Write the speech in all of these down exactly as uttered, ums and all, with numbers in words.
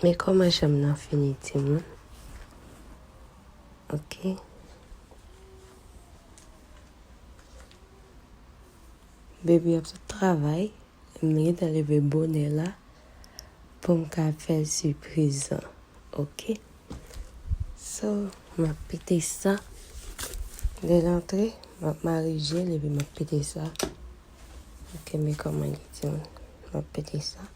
Men kòman chanm nan fini, timoun? Ok. Baby ap sot travay. M gentan leve bonè la pou m ka fè l sipriz lan. Ok. So, m ap pete sa. Lè l antre, m ap mare je l epi m ap pete sa. Ok, men kòman li di m. M ap pete sa.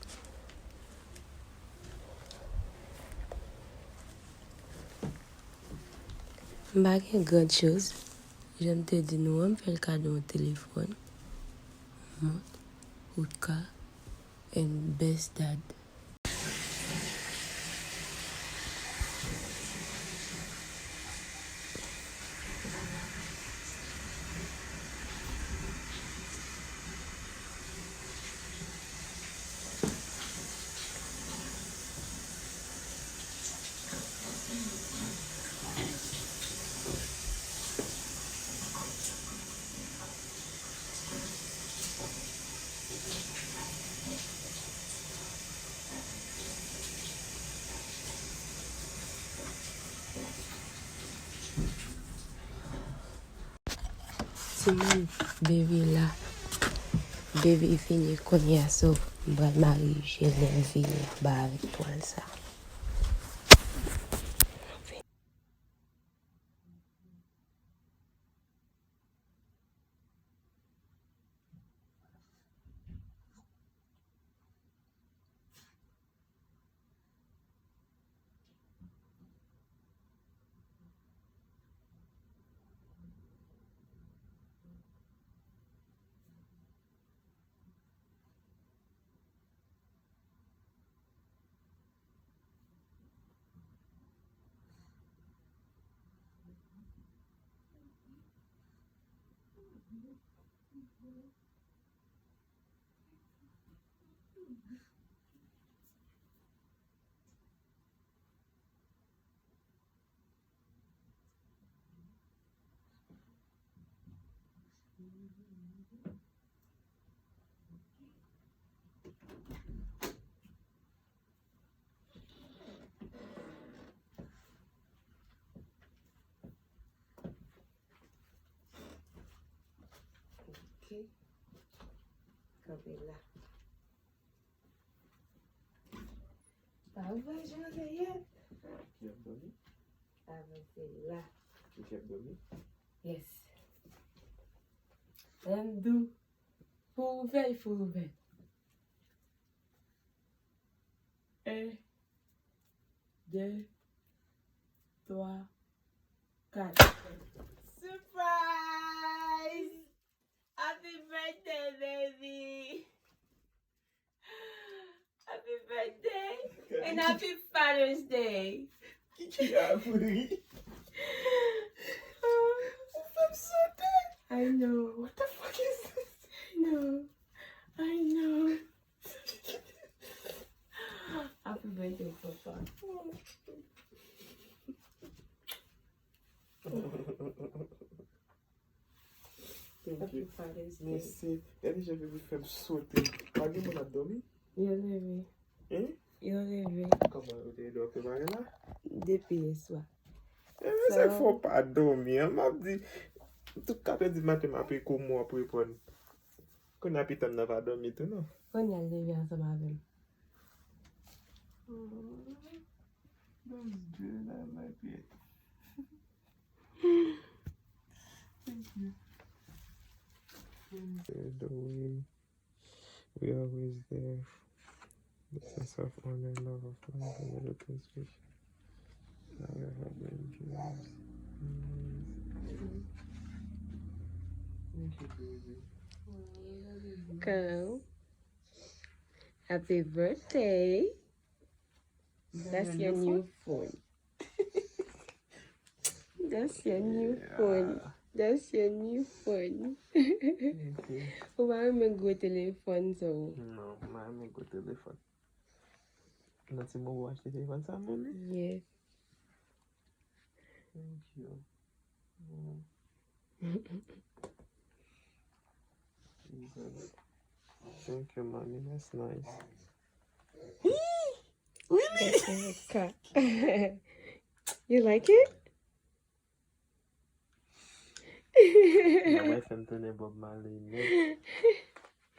M pa gen gran choz. Jan m te di nou an, m fè l kado yon telefòn, mont, wout ka, and best dad. Timoun, baby la. Baby fini kounye a, so m pral mare je l lè l vini anba avèk twal sa. Ok. Kanpe la. Pa ouvè je w yèt. Ki ap dòmi? Avanse la. Ki, ki ap dòmi? Yes. Ann dou. Fò ouvè, fò ouvè. En, de, twa, kat. Surprise! Happy birthday, baby! Happy birthday and happy Father's Day. Kiki a ri. Ou fè m sote. I know. What the fuck is this? I know. I know. Happy birthday, papa. Thank you. Happy Father's Day. Mèsi. Gade jan pipi fè m sote. Pa gen moun ap dòmi? Yo leve. Hein? Yo leve. Kòman yo te ede w prepare la? Depi yè swa. E, men sa k fè w pa dòmi an? M ap di, tout kat è di maten m ap eko mwen ap reponn. Kounye a pitit mwen nan pa dòmi tou non. Kounye a l leve ansanm avè m. Those dread I like it. Thank you. There's the way. We always there. The sense of honor and love of life and everything special. Now we are having dreams. Thank you, baby. Come. Happy birthday. That's your new phone. That's your new phone. That's your new phone. Ou pa renmen gwo telefòn sa ou? Non, m pa renmen gwo telefòn. Nan ti moman ou achte telefòn sa, mami? Yes. Thank you. Mm. Thank you, mommy. That's nice. Hii! Really? You like it? Mwen fè m tounen Bob Marley nèt.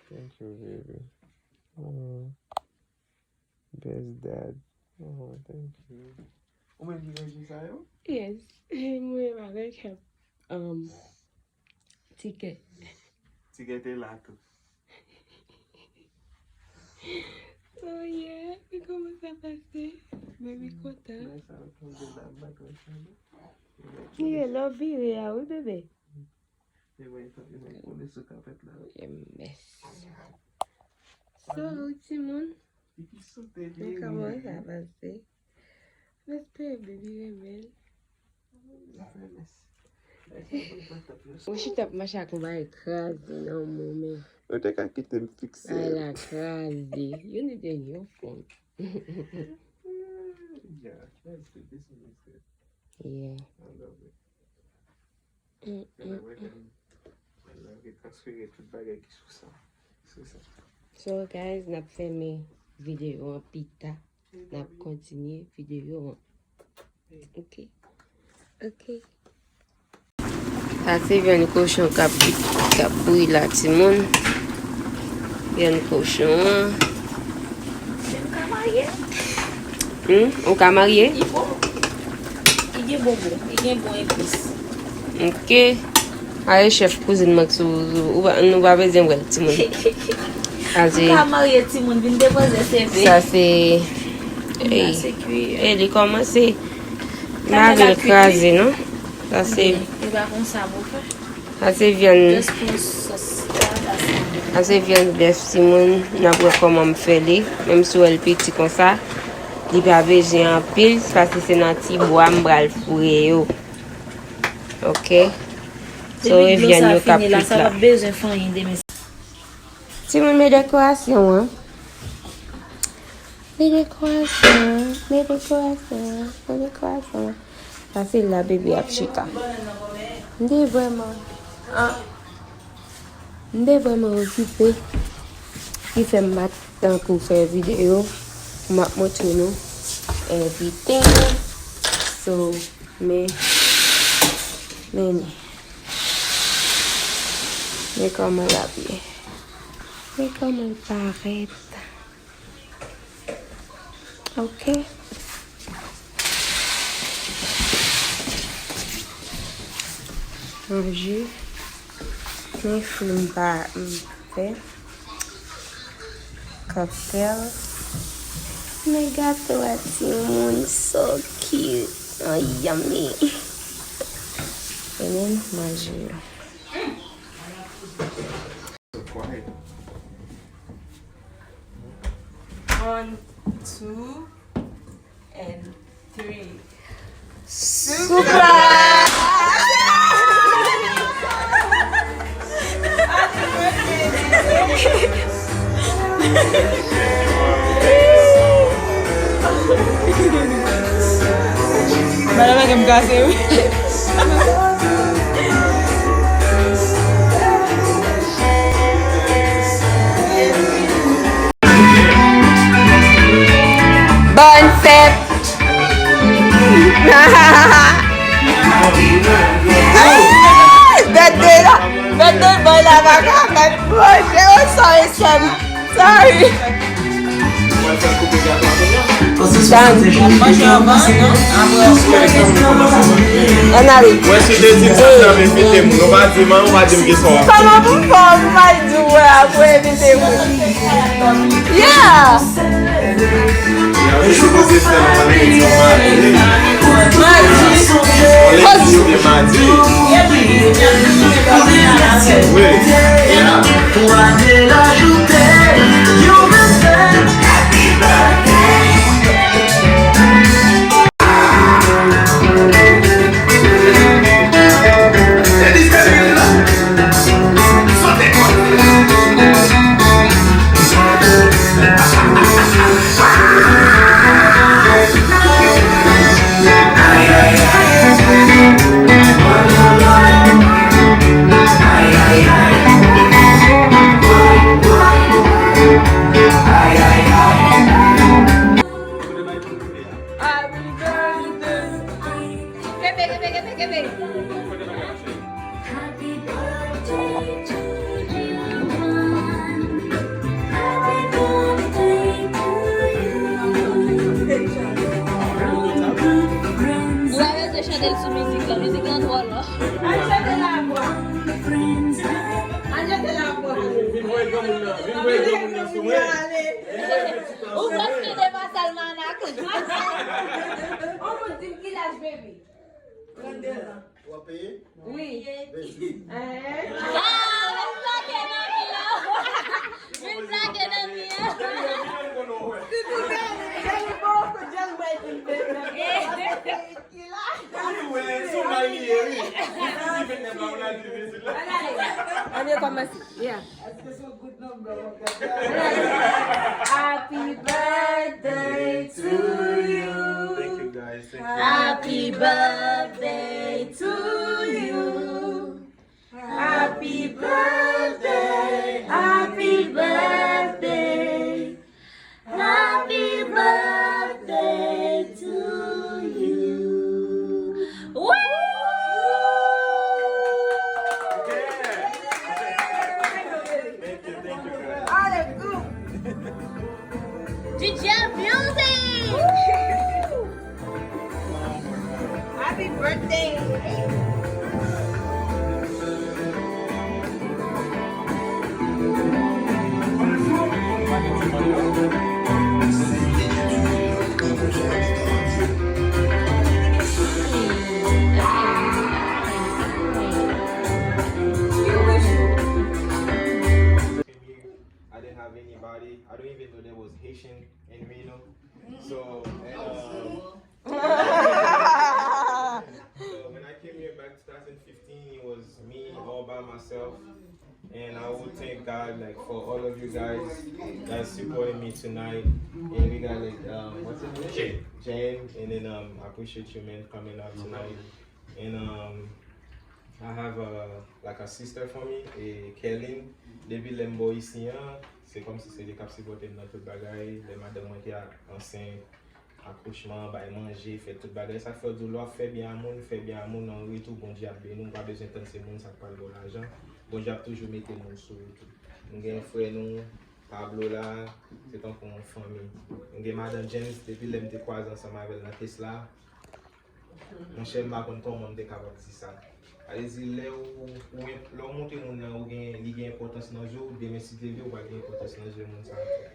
Thank you, baby. Oh, best dad. Oh, thank you. Ou menm ki ranje sa yo? Yes. Mwen pa gen kèp. Um, tikè. Tikè te la tou. Oh yeah, men kòman sa pase? Baby kontan. Lè sa yo tonbe la, m pa t wè sa non. Yeah, lè w vire a wi, bebe. Li mwen, li mwen kole sou kapèt la wi. Yes. So, timoun, pipi sote li. Men kòman sa pase? M espere baby renmen l. Ou chita ap mache ak yon bagay kraze nan men w, men. Ou te ka kite m fikse l. Bagay la kraze. You need a new phone. Yeah, that's good. This one is good. Yeah. I love it. Mm, mm, mm. Mwen lave transfere tout bagay ki sou sa. Sou sa. So, guys, n ap fèmen videyo an pita. N ap kontinye videyo an. Ok. Ok. Sa se vyann kochon k ap, k ap bouyi la, timoun. Vyann kochon an. Men m ka marye. Hmm? Ou ka marye? Li bon. Li gen bonbon. Li gen bon epis. Ok. Aye chèf kouzin mwen sou, sou, ou pa, nou pa bezwen wè l, timoun. Sa se, m ka marye timoun, vin depoze C V. Sa se, ey, ey, li kòmanse. Mari l kraze, non? Sa se, li pa konsa pou fè. Sa se vyann. Just pou sòs la, sa se. Sa se vyann bèf, timoun. N ap wè kòman m fè li. Menm si w wè l piti konsa, li pa bezwen anpil, paske se nan ti bwa m pral foure yo. Ok. So, depi dlo sa fini la, sa p ap bezwen fanyen demen. Timoun, men dekorasyon an. Men dekorasyon an, men dekorasyon an, men dekorasyon an. Sa se la bebe ap chita. M te vrèman, ah, m te vrèman okipe. Ki fè m pa t tankou fè videyo pou m ap montre nou everything. So, men, men ni. Men kòman l ap ye. Men kòman l parèt. Ok. Manje. Men fwi m pa, m fè. Cocktail. Men gato a timoun, so cute. Oh, yummy. E men manje yo. One, two, and three. Soup la! Madanm la gen m kase wi. Bòn fèt! Bèt de la, bèt de bòy la pa ka fèt. Bòy, oh, sorry, sorry. Sorry. Ann ale. Wè si w te di m sa, w t ap envite m. Nou pa di m, ou pa di m ki sa w ap fè. Kòman pou fè w pa di w wè apre envite m? Yeah! Mwen sipoze fè l yon lendi oubyen madi. Yon lendi oubyen madi. Wi. Sou mizik la, mizik la twò long. Al jete labwa. Al jete labwa. Vin voye granmoun nan, vin voye granmoun nan sou mwen. Vin voye pitit la sou mwen. Ou pap kite pa sa l manak. On moun di m ki laj, baby? Trannde zan. W ap peye? Wi. Vin. Ah, vin plake nan mi an. Vin plake nan mi an. Vin, vin, vin, vin, vin. Anyway, sou may li ye, wi. Li di vennèf la, ou la di vennèf la. Ann kòmanse. Yeah. Èske se yon goud nan blan w ap gade? Happy birthday to you. Thank you, guys. Thank you. Happy birthday to you. Happy birthday, happy birthday, happy birthday to you. Woo! Thank you, thank you, guys. G G L Music! Happy birthday! I didn't have anybody. I don't even know there was Haitian in Reno. So, and, um, so when I came here back twenty fifteen, it was me all by myself. And I will thank God, like, for all of you guys that supported me tonight. And we got, like, um, what's his name? Jen. Jen. And then, um, I appreciate you, man, coming out tonight. And, um, I have a, like, a sister for me, e Kelin. Depi lè m bò isi an, se kòmsi se li k ap sipòte m nan tout bagay. Lè madanm mwen te a-, ansent, akouchman, bay manje, fè tout bagay. Sa k fè yo di w lè w ap fè byen a moun, fè byen a moun, an retou, Bondye ap beni w. Ou pa bezwen tann se moun sa k pral ba w lajan. Bondye ap toujou mete moun sou wout ou. M gen frè nou, Pablo la, se tankou yon fanmi. M gen madan James, depi lè m te kwaze ansanm avè l nan Tesla. Monchè, m pa konn kòman m te kapab di sa. Sa vle di, lè ou, ou, lè w montre moun nan ou gen, li gen enpòtans nan je w, demen si Dye vle, ou pral gen enpòtans nan je moun sa ankò.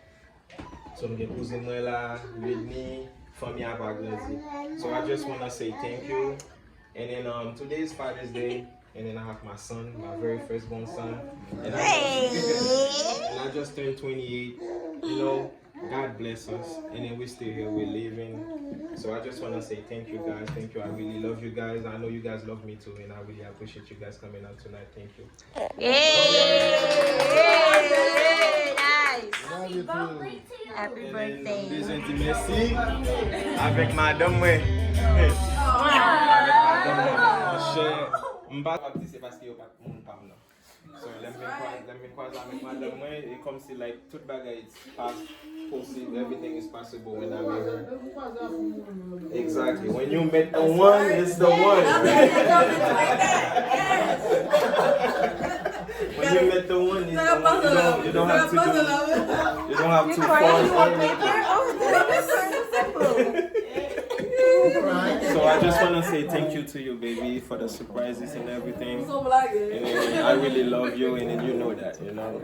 So, m gen kouzen mwen la, Ludny, fanmi a pa grandi. So, I just wanna say thank you. And then, um, today is Father's Day. And then I have my son, my very firstborn son. And I just, and I just turned twenty-eight. You know, God bless us. And then we're still here, we're living. So I just want to say thank you guys. Thank you. I really love you guys. I know you guys love me too. And I really appreciate you guys coming out tonight. Thank you. Yay! Nice! Happy birthday. Bezwen di mèsi avèk madanm mwen. Avèk madanm mwen. Monchè, m pa ap di se paske yo pa t moun pa m nan. So, lè m vin kwaze, lè m vin kwaze avèk madanm mwen, e kòmsi, like, tout bagay it's pos-, possible, everything is possible when I'm here. Exactly. When you met the one, it's the one. When you met the one, it's the one. You don't, you don't have to do, you don't have to force. So I just wanna say thank you to you, baby, for the surprises and everything. And I really love you, and then you know that, you know.